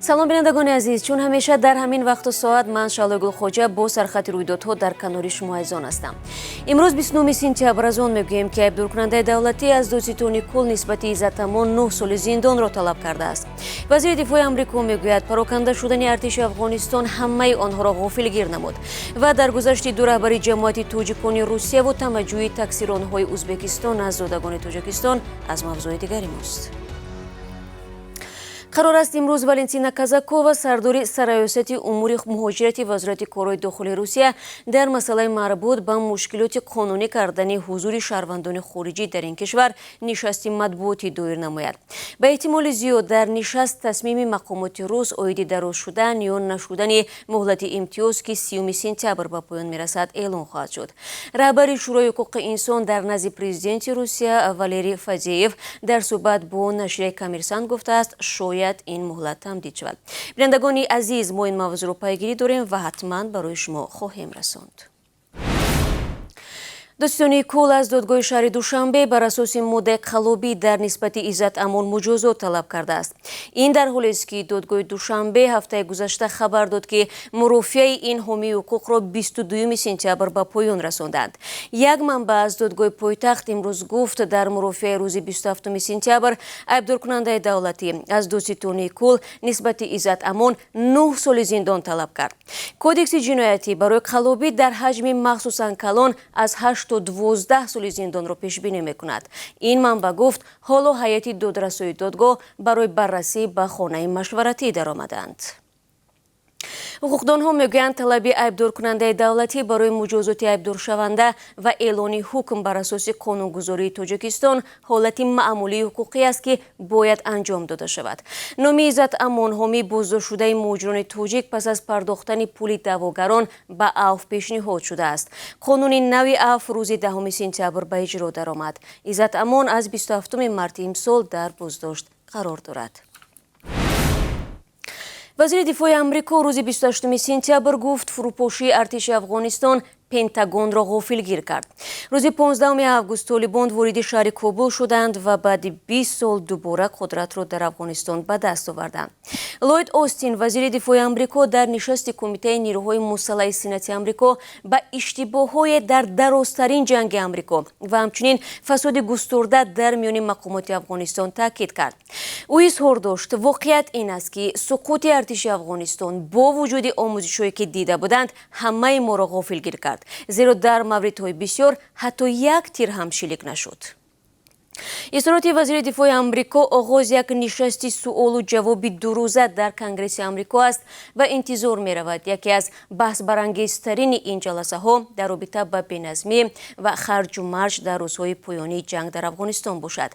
Салом, бинандагони азиз. Чун ҳамеша дар ҳамин вақту соат, ман, Шаҳлои Гулхоҷа, бо сархати рӯйдодҳо дар канори шумо азизон ҳастам. Имрӯз, 29 сентябр, аз он мегӯем, ки айбдоркунандаи давлатӣ аз додситони кул нисбати Иззат Амон 9 соли зиндонро талаб кардааст. Вазири дифои Амрико мегӯяд, пароканда шудани артиши Афғонистон ҳамаи онҳоро ғофилгир намуд. Ва даргузашти ду раҳбари ҷамоати тоҷикони Русияву тамаҷӯи таксиронҳои Ӯзбекистон аз зодагони Тоҷикистон аз мавзӯи дигари мост. Қарор аст, имрӯз Валентина Казакова, сардори Сарраёсати умури муҳоҷирати Вазорати корҳои дохилии Русия, дар масъалаи марбут ба мушкилоти қонунӣ кардани ҳузури шаҳрвандони хориҷӣ дар ин кишвар нишасти матбуотӣ доир намояд. Ба эҳтимоли зиёд, дар нишаст тасмими мақомоти рус оиди дароз шудан ё нашудани муҳлати имтиёз, ки 30 сентябр ба поён мерасад, эълон хоҳад шуд. Раҳбари Шӯрои ҳуқуқи инсон дар назди президенти Русия Валерий Фадеев дар суҳбат бо нашрияи «Коммерсант» гуфтааст, шояд ин муҳлат тамдид шавад. Бинандагони азиз, мо ин мавзӯъро пайгирӣ дорем ва ҳатман барои шумо хоҳем расонд. Додситонии кул аз додгоҳи шаҳри Душанбе бар асоси моддаи қаллобӣ дар нисбати Иззат Амон муҷозот талаб кардааст. Ин дар ҳолест, ки додгоҳи Душанбе ҳафтаи гузашта хабар дод, ки мурофиаи ин ҳомии ҳуқуқро 22 сентябр ба поён расонданд. Як манбаъ аз додгоҳи пойтахт имрӯз гуфт, дар мурофиаи рӯзи 27 сентябр айбдоркунандаи давлатӣ аз додситонии кул нисбати Иззат Амон 9 соли зиндон талаб кард. Кодекси ҷиноятӣ барои қаллобӣ дар ҳаҷми махсусан калон аз 8 то 12 соли зиндонро пешбинӣ мекунад. Ин манбаъ гуфт, ҳоло ҳайати додрасои додгоҳ барои баррасӣ ба хонаи машваратӣ даромаданд. Ҳуқуқдонҳо мегӯянд, талаби айбдоркунандаи давлатӣ барои муҷозоти айбдоршаванда ва эълони ҳукм бар асоси қонунгузории Тоҷикистон ҳолати маъмулии ҳуқуқӣ аст, ки бояд анҷом дода шавад. Номи Иззат Амон, ҳомии боздоштшудаи муҳоҷирони тоҷик, пас аз пардохтани пули даъвогарон ба авф пешниҳод шудааст. Қонуни нави авф рӯзи 10 сентябр ба иҷро даромад. Иззат Амон аз 27 марти имсол дар боздошт қарор дорад. Вазири дифои Амрико рӯзи 28 сентябр гуфт, фурӯпошии артиши Афғонистон Пентагонро ғофилгир кард. Рӯзи 15 август толибон вориди шаҳри Кобул шуданд ва баъди 20 сол дубора қудратро дар Афғонистон ба даст оварданд. Ллойд Остин, вазири дифои Амрико, дар нишасти Кумитаи нирӯҳои мусаллаҳи Сенати Амрико ба иштибоҳҳое дар дарозтарин ҷанги Амрико ва ҳамчунин фасоди густурда дар миёни мақомоти Афғонистон таъкид кард. Ӯ изҳор дошт, воқеият ин аст, ки суқути артиши Афғонистон бо вуҷуди омӯзишҳое, ки дида буданд, ҳамаи моро ғофилгир кард, зеро дар мавридҳои бисёр ҳатто як тир ҳам шилик нашуд. Изҳороти вазири дифои Амрико оғози як нишасти суолу ҷавоби дурӯза дар Конгресси Амрико аст ва интизор меравад, яке аз баҳсбарангезтарини ин ҷаласаҳо дар робита ба беназмӣ ва харҷу марҷ дар рӯзҳои поёнии ҷанг дар Афғонистон бошад,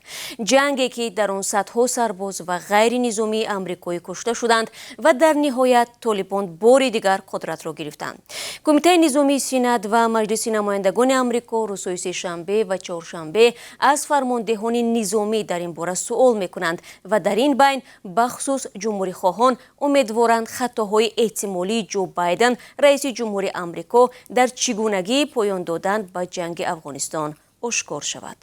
ҷанге ки дар он садҳо сарбоз ва ғайринизомии амрикоӣ кушта шуданд ва дар ниҳоят толибон бори дигар қудратро гирифтанд. Кумитаи низомии Сенат ва Маҷлиси намояндагони Амрико рӯзҳои сешанбе ва чоршанбе аз фармондеҳони низомӣ дар ин бора суол мекунанд ва дар ин байн бахусус ҷумҳурихоҳон умедворанд, хатоҳои эҳтимолии Ҷо Байден, раиси ҷумҳури Амрико, дар чӣ гунагии поён додан ба ҷанги Афғонистон ошкор шавад.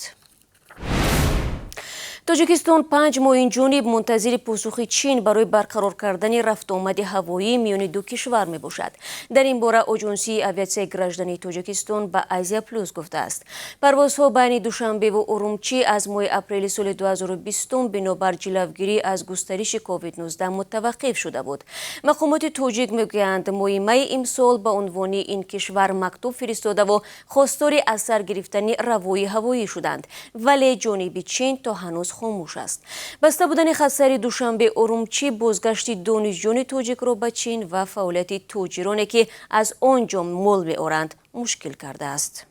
Тоҷикистон 5 моҳ инҷониб мунтазири посухи Чин барои барқарор кардани рафтуомади ҳавоӣ миёни ду кишвар мебошад. Дар ин бора Оҷонсии авиатсияи граждании Тоҷикистон ба «Азия Плюс» гуфтааст. Парвозҳо байни Душанбеву Урумчӣ аз моҳи апрели соли 2020 бинобар ҷилавгирӣ аз густариши COVID-19 мутаваққиф шуда буд. Мақомоти тоҷик мегӯянд, моҳи майи имсол ба унвони ин кишвар мактуб фиристодаву хостори аз сар гирифтани равои ҳавоӣ шуданд, вале ҷониби Чин то ҳанӯз хомӯш аст. Баста будани хатсайри Душанбе Урумчӣ бозгашти донишҷӯёни тоҷикро ба Чин ва фаъолияти тоҷироне, ки аз он ҷо мол меоранд, мушкил кардааст.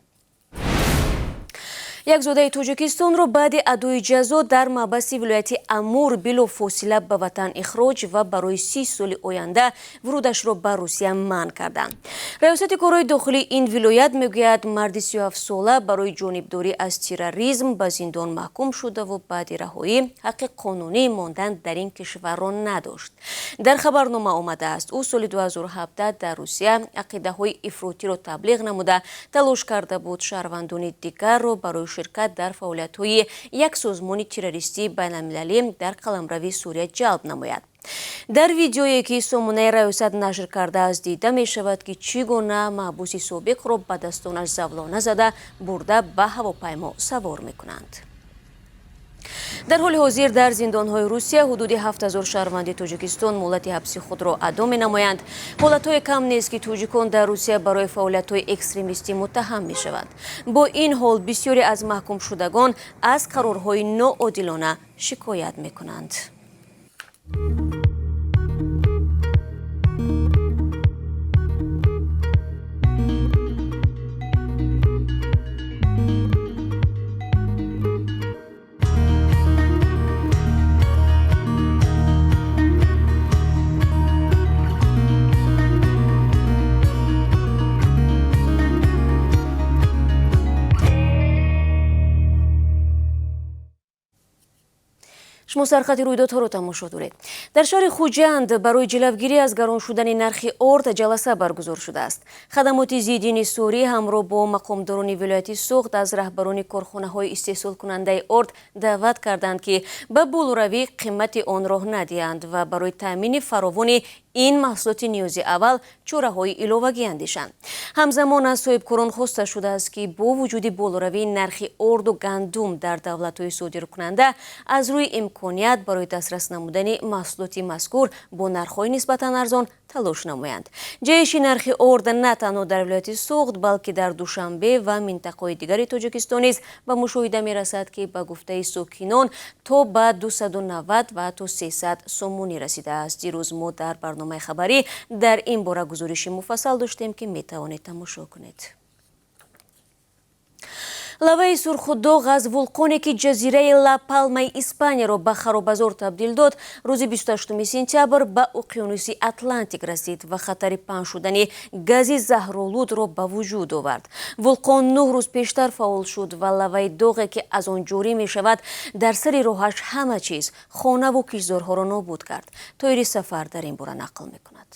Як зодаи Тоҷикистонро баъди адои ҷазо дар маҳбаси вилояти Амур билофосила ба ватан ихроҷ ва барои 30 соли оянда вурудашро ба Русия манъ карданд. Раёсати корҳои дохилии ин вилоят мегӯяд, марди 37сола барои ҷонибдорӣ аз терроризм ба зиндон маҳкум шудаву баъди раҳоӣ ҳаққи қонунии мондан дар ин кишварро надошт. Дар хабарнома омадааст, ӯ соли 2017 дар Русия ақидаҳои ифротиро таблиғ намуда, талош карда буд шаҳрвандони дигарро барои ширкат дар фаъолиятҳои як созмони террористии байналмилалӣ дар қаламрави Сурия ҷалб намояд. Дар видеое, ки сомонаи раёсат нашр кардааст, дида мешавад, ки чӣ гуна маҳбуси собиқро ба дастонаш завлона зада бурда ба ҳавопаймо савор мекунанд. Дар ҳоли ҳозир дар зиндонҳои Русия ҳудуди 7000 шаҳрванди Тоҷикистон муҳлати ҳабси худро адо менамоянд. Ҳолатҳое кам нест, ки тоҷикон дар Русия барои фаъолиятҳои экстремистӣ муттаҳам мешаванд. Бо ин ҳол бисёре аз маҳкумшудагон аз қарорҳои ноодилона шикоят мекунанд. Шумо сархати рӯйдодҳоро тамошо доред. Дар шаҳри Хуҷанд барои ҷилавгирӣ аз гарон шудани нархи орд ҷаласа баргузор шудааст. Хадамоти зидди нисорӣ ҳамроҳ бо мақомдорони вилояти Суғд аз раҳбарони корхонаҳои истеҳсолкунандаи орд даъват карданд, ки ба болоравии қимати он роҳ надиҳанд ва барои таъмини фаровони ин маҳсулоти ниёзи аввал чораҳои иловагӣ андешанд. Ҳамзамон аз соҳибкорон хоста шудааст, ки бо вуҷуди болоравии нархи орду гандум дар давлатҳои содиркунанда аз рӯи имконият барои дастрас намудани маҳсулоти мазкур бо нархҳои нисбатан арзон талош намоянд. Ҷаҳиши нархи орд на танҳо дар вилояти Суғд, балки дар Душанбе ва минтақаҳои дигари Тоҷикистон низ ба мушоҳида мерасад, ки ба гуфтаи сокинон то ба 290 ва то 300 сомонӣ расидааст. Дирӯз мо дар барномаи хабарӣ дар ин бора гузориши муфассал доштем, ки метавонед тамошо кунед. Лаваи сурху доғ аз вулқоне, ки ҷазираи Ла-Палмаи Испанияро ба харобазор табдил дод, рӯзи 28 сентябр ба уқёнуси Атлантик расид ва хатари паҳн шудани гази заҳролудро ба вуҷуд овард. Вулқон 9 рӯз пештар фаъол шуд ва лаваи доғе, ки аз он ҷорӣ мешавад, дар сари роҳаш ҳама чиз, хонаву киштзорҳоро нобуд кард. Тоири Сафар дар ин бора нақл мекунад.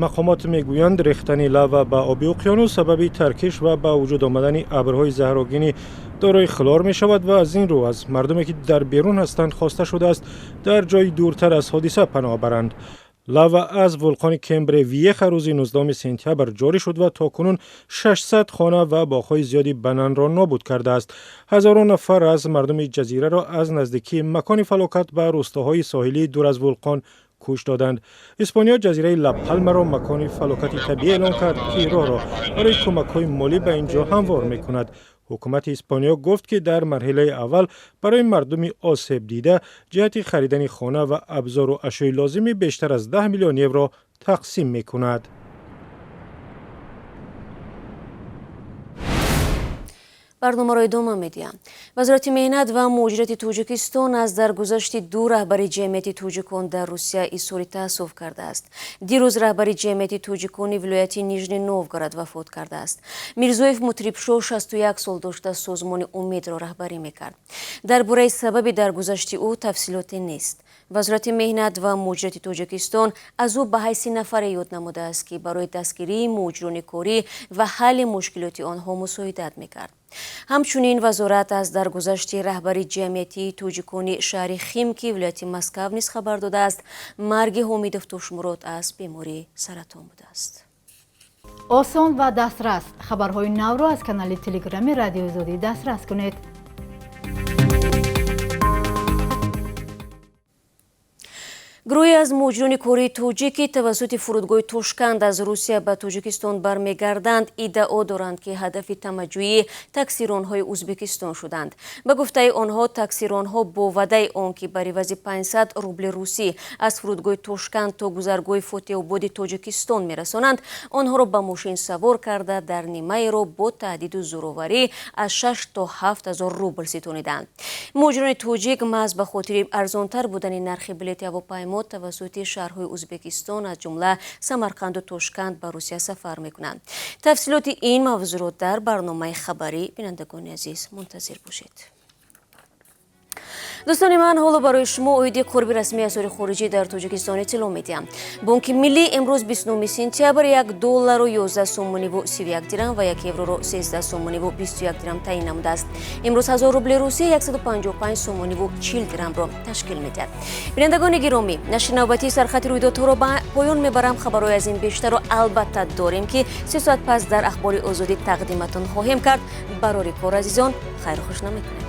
Мақомот мегӯянд, рехтани лава ба оби уқёнус сабаби таркиш ва ба вуҷуд омадани абрҳои заҳрогини дорои хлор мешавад ва аз ин рӯ аз мардуме, ки дар берун ҳастанд, хоста шудааст дар ҷои дуртар аз ҳодиса паноҳ баранд. Лава аз вулқони Кембре Виеха рӯзи 19 сентябр ҷорӣ шуд ва то кунун 600 хона ва боғҳои зиёди бананро нобуд кардааст. Ҳазорон нафар аз мардуми ҷазираро аз наздикии макони фалокат ба рӯстоҳои соҳилии дур аз вулқон кӯч доданд. Испониё ҷазираи Ла-Палмаро макони фалокати табиӣ эълон кард, ки роҳро барои кӯмакҳои молӣ ба ин ҷо ҳамвор мекунад. Ҳукумати Испониё гуфт, ки дар марҳилаи аввал барои мардуми осебдида ҷиҳати харидани хона ва абзору ашёи лозимӣ бештар аз 10 миллион евро тақсим мекунад. Барномаро идома медиҳам. Вазорати меҳнат ва муҳоҷирати Тоҷикистон аз даргузашти ду раҳбари ҷамъияти тоҷикон дар Русия изҳори таассуф кардааст. Дирӯз раҳбари ҷамъияти тоҷикони вилояти Нижний Новгород вафот кардааст. Мирзоев Мутрибшоҳ 61 сол дошта, созмони Умедро раҳбарӣ мекард. Дар бораи сабаби даргузашти ӯ тафсилоте нест. Вазорати меҳнат ва муҳоҷирати Тоҷикистон аз ӯ ба ҳайси нафаре ёд намудааст, ки барои дастгирии муҳоҷирони корӣ ва ҳалли мушкилоти онҳо мусоидат мекард. Ҳамчунин вазорат аз даргузашти раҳбари ҷамъиятии тоҷикони шаҳри Химки вилояти Москав низ хабар додааст. Марги Ҳомидов Тошмурод аз бемории саратон будааст. Осон ва дастрас хабарҳои навро аз канали Телеграми Радиои Озодӣ дастрас кунед. Гурӯҳе аз муҳоҷирони кории тоҷик, ки тавассути фурудгоҳи Тошканд аз Русия ба Тоҷикистон бармегарданд, иддао доранд, ки ҳадафи тамаҷӯии таксиронҳои Ӯзбекистон шуданд. Ба гуфтаи онҳо, таксиронҳо бо ваъдаи он, ки бар ивази 500 рубли русӣ аз фурудгоҳи Тошканд то гузаргоҳи Фотеҳободи Тоҷикистон мерасонанд, онҳоро ба мошин савор карда, дар нимаи роҳ бо таҳдиду зӯроварӣ аз 6 то 7 ҳазор рубл ситониданд. Муҳоҷирони тоҷик маҳз ба хотири арзонтар будани нархи билети ҳавопаймо тавассути шаҳрҳои Ӯзбекистон, аз ҷумла Самарқанду Тошканд, ба Русия сафар мекунанд. Тафсилоти ин мавзӯъро дар барномаи хабарӣ, бинандагони азиз, мунтазир бошед. Дӯстони ман, ҳоло барои шумо оиди қурби расмии асъори хориҷӣ дар Тоҷикистон иттилоъ медиҳам. Бонки Миллӣ имрӯз, 29 сентябр, 1 доллару 11 сомониву 31 дирам ва 1 евроро 13 сомониву 21 дирам таъин намудааст. Имрӯз 1000 рубли Русия 155 сомониву 40 дирамро ташкил медиҳад. Бинандагони гиромӣ, нашри навбатии Сархати рӯйдодҳоро ба поён мебарам. Хабарҳои аз ин бештарро албатта дорем, ки 3 соат пас дар Ахбори Озодӣ тақдиматон хоҳем кард. Барори кор, азизон, хайру хуш намекунем.